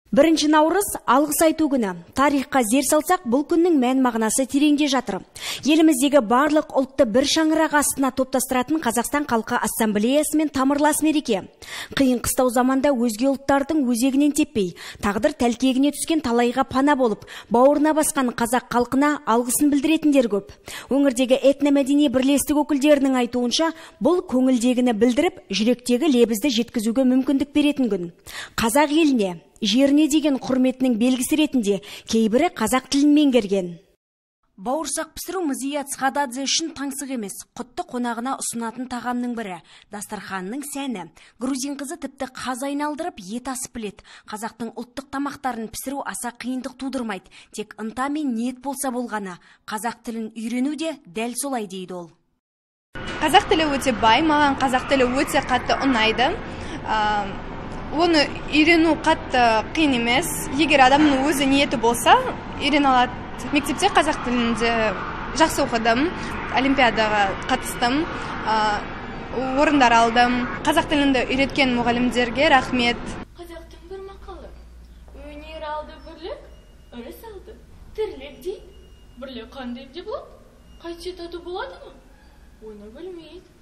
Бірінші наурыз алғыс айту күні. Тарихқа зер салсақ, бұл күннің мән мағынасы тереңде жатыр. Еліміздегі барлық ұлтты бір шаңырақ астына топтастыратын Қазақстан халқы ассамблеясымен тамырлас мереке. Қиын қыстау заманда өзге ұлттардың өзегінен теппей, тағдыр тәлкегіне түскен талайға пана болып, бауырына басқан қазақ халқына алғысын білдіретіндер көп. Өңірдегі этномәдени бірлестік өкілдерінің айтуынша, бұл көңілдегіні білдіріп, жүректегі лебізді жеткізуге мүмкіндік беретін күн. Қазақ еліне, жеріне деген құрметінің белгісі ретінде кейбірі қазақ тілін меңгерген. Бауырсақ пісіру Мзия Цхададзе үшін таңсық емес, құтты қонағына ұсынатын тағамның бірі. Дастарханның сәні. Грузин қызы тіпті қаз айналдырып, ет асып біледі. Қазақтың ұлттық тамақтарын пісіру аса қиындық тудырмайды. Тек ынта мен ниет болса болғаны. Қазақ тілін үйрену де дәл солай дейді ол. Қазақ тілі өте бай, маған қазақ тілі өте қатты ұнайды. Оны үйрену қатты қиын емес. Егер адамның өзі ниеті болса, үйрене алады. Мектепте қазақ тілінде жақсы оқыдым, олимпиадаға қатыстым, орындар алдым. Қазақ тілінде үйреткен мұғалімдерге рахмет. Қазақтың бір мақалы: өнер алды бірлік, ырыс алды тірлік дейді. Бірлік қандай де болады? Қайтсе тату болады ма? Оны білмейді.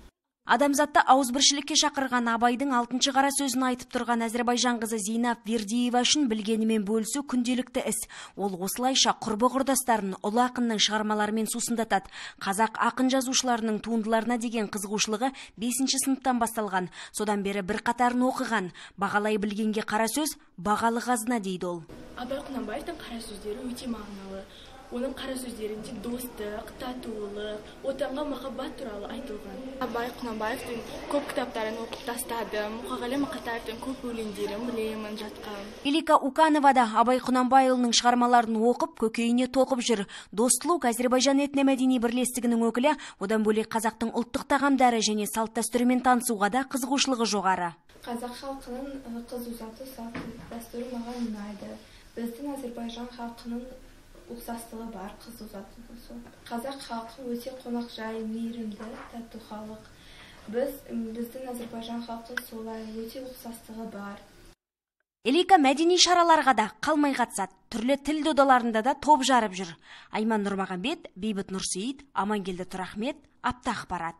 Адамзатты ауызбіршілікке шақырған Абайдың алтыншы қара сөзін айтып тұрған әзербайжан қызы Зейнап Вердиева үшін білгенімен бөлісу күнделікті іс. Ол осылайша құрбы құрдастарын ұлы ақынның шығармаларымен сусындатады. Қазақ ақын жазушыларының туындыларына деген қызығушылығы 5-ші сыныптан басталған. Содан бері бір қатарын оқыған. Бағалай білгенге қара сөз бағалы қазына дейді ол. Абай Құнанбаевтың қара сөздері өте мағыналы. Оның қара сөздерінде достық, татулық, отанға махаббат туралы айтылған. Абай Құнанбаевтың көп кітаптарын оқып тастадым. Мұқағали Мақатаевтың көп өлеңдерін білемін жатқан. Элика Уканова да Абай Құнанбайұлының шығармаларын оқып, көкейіне тоқып жүр. Достлук әзербайжан этномәдени бірлестігінің өкілі, одан бөлек қазақтың ұлттық тағамдары және салт дәстүрімен танысуға да қызығушылығы жоғары. Қазақ халқының қыз ұзату салт дәстүрі маған ұнайды. Біздің әзербайжан халқының ұқсастығы бар қыз ұзату. Қазақ халқы өте қонақжай, мейірімді, тату халық. Біздің әзербайжан халқы солай, өте ұқсастығы бар. Элика мәдени шараларға да қалмай қатысады. Түрлі тіл додаларында да топ жарып жүр. Айман Нұрмағамбет, Бейбіт Нұрсейіт, Амангелді Тұрахмет, Апта ақпарат.